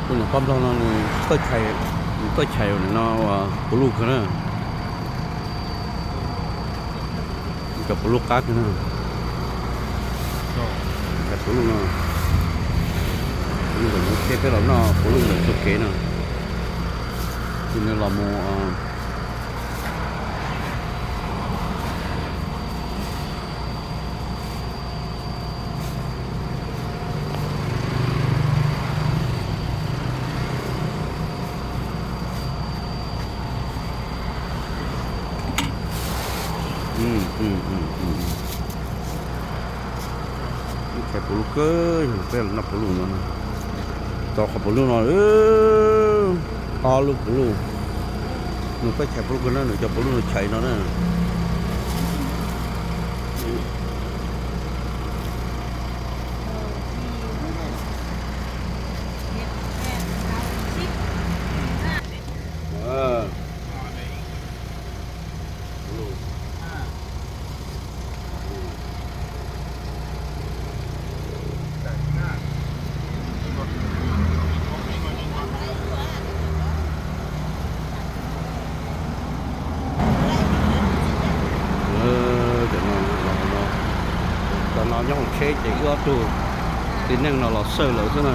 Tus niam pog nplog no nws txawj chais, nws txawj chais no puav luj kawg na. Cov puav luj qab kawg na. Chais puav luj no, puav luj ntawm Hmoob Teb peb los noj puav luj ntawm txoj kev no. Ces nws los mus Chais puav luj kawg, peb los noj puav luj no. Tau qhov puav luj no, ob lub puav luj. Nws txawj chais puav luj kawg na, nws cov puav luj nws chais no na. Cov no, cov no nyob hauv tsheb ces wb ob tug txiv neej no los xawj lawv xwb na.